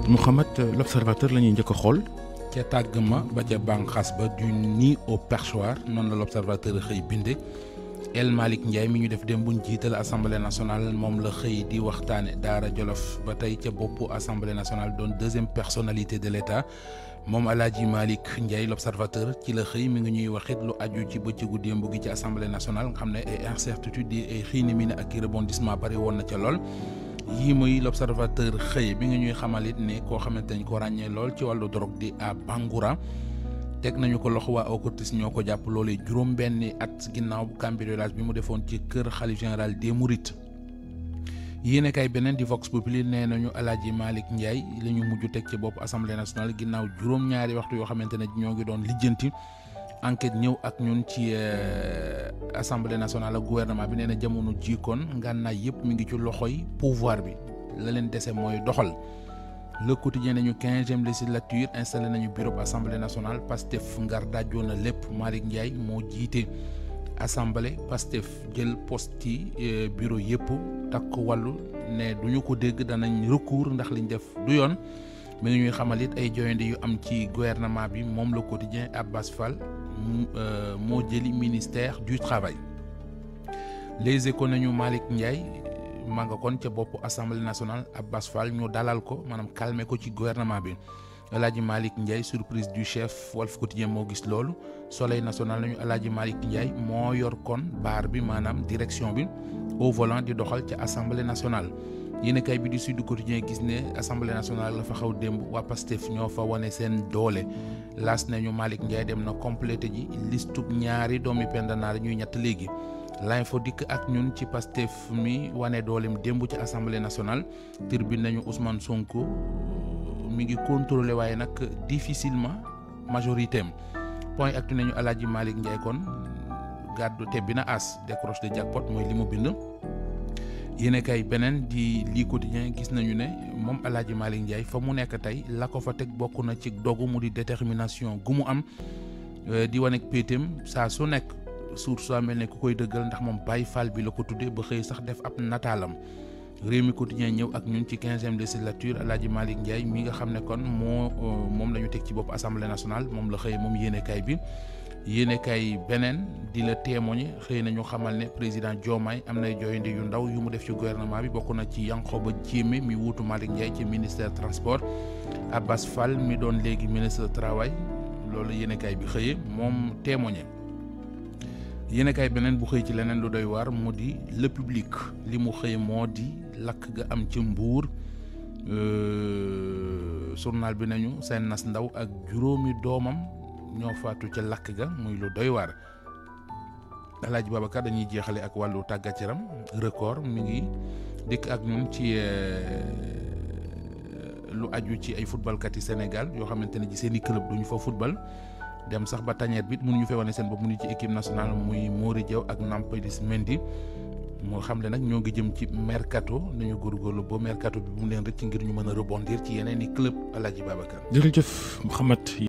Mouhamed, l'observateur la ñuy njëkk a xool. ca tàgg ma ba ca bànqaas ba du nid au perchoir noonu la l'observateur xëy binde El Malick Ndiaye mi ñu def démb buñ jiital assemblée nationale moom la xëy di waxtaane Daara Jolof ba tey ca boppu assemblée nationale doon deuxième personnalité de l'État moom Alaaji Malick Ndiaye l'observateur ci la xëy mi ngi ñuy waxit lu aju ci bëccëgu démb gi ci assemblée nationale nga xam ne ay incertitude yi ay xiini mi ne ak i rebondissement bari woon na ca lool yii mooy l'observateur xëy bi nga ñuy xamalit ne koo xamante dañ ko ràññee lool ci wàllu drogue di à Bangoura teg nañu ko loxo waa OCRTIS ñoo ko jàpp loolee juróom-benni at ginnaaw bu cambriolage bi mu defoon ci kër xalif général des Mourides yéene kay beneen di Vox Populi nee nañu Alaaji Malick Ndiaye la ñu mujj teg ci bopp assemblée nationale ginnaaw juróom-ñaari waxtu yoo xamante ne ñoo ngi doon lijjanti enquête ñëw ak ñun ci assemblée nationale ak gouvernement bi nee na jamono jiikoon ngànnaay yëpp mi ngi ci loxoy pouvoir bi la leen dese mooy doxal le quotidien nañu 15e législature installé nañu bureau assemblée nationale Pastef ngar dajjoon na lépp Malick Ndiaye moo jiite assemblée Pastef jël poste yi bureau yëpp takk wàllu ne duñu ko dégg danañ recours ndax liñ def du yoon mi ngi ñuy xamal it ay joyande yu am ci gouvernement bi moom le quotidien Abbas Fall moo jëli ministère du travail les échos nañu Malick Ndiaye maa nga kon ca bopp assemblée nationale Abbas Fall ñu dalal ko maanaam calmer ko ci gouvernement bi Alaaji Malick Ndiaye surprise du chef Walf Quotidien moo gis loolu Soleil national nañu Alaaji Malick Ndiaye moo yor kon baar bi maanaam direction bi au volant di doxal ca assemblée nationale yéen kay bi di Sud Quotidien gis ne assemblée nationale la fa xaw démb waa Pastef ñoo fa wane seen doole laas nañu Malick Ndiaye dem na complété ji listub ñaari doomi pendanaar ñuy ñett léegi l'info dikk ak ñun ci Pastef mi wane dooleem démb ci assemblée nationale Tribune nañu Ousmane Sonko mi ngi contrôlé waaye nag difficilement majorité am point actu nañu Alaaji Malick Ndiaye kon gàddu tebbi na as décroche de jackpot mooy li mu bind yéene kay beneen di lii quotidien gis nañu ne moom Alaaji Malick Ndiaye fa mu nekk tey la ko fa teg bokk na ci dogu mu di détermination gu mu am di wane péetam saa su nekk source soo mel ne ku koy dëggal ndax moom Baye Fall bi la ko tuddee ba xëy sax def ab nataalam réew mi quotidien ñëw ak ñun ci 15e législature Alaaji Malick Ndiaye mi nga xam ne kon moom la ñu teg ci bopp assemblée nationale moom la xëy moom yéene kay bi yéene kay beneen di la témoigner xëy na ñu xamal ne président Diomaye am nay jooyande yu ndaw yu mu def ci gouvernement bi bokk na ci Yankhoba Diémé mi wuutu Malick Ndiaye ci ministère transport Abbas Fall mi doon léegi ministre travail loolu yéene kay bi xëyee moom témoigner yéene kay beneen bu xëy ci leneen lu doy waar mu di le public li mu xëy moo di lakk ga am ci Mbuur journal bi nañu seen nas ndaw ak juróomi doomam ñoo faatu ca lakk ga muy lu doy waar Alaaji Babacar dañuy jeexale ak wàllu tàggat yaram record mi ngi dikk ak ñun ci lu aju ci ay footballkat yi Sénégal yoo xamante ne ci seeni club duñu fa football dem sax ba tañeet bi mënuñu fee wane seen bopp mu ci équipe nationale muy Mori Diaw ak Nampalys Mendy moo xam ne nag ñoo ngi jëm ci mercato nañu góorgóorlu ba mercato bi bu mu leen rëcc ngir ñu mën a rebondir ci yeneen i club Alaaji Babacar. jërëjëf Mouhamed.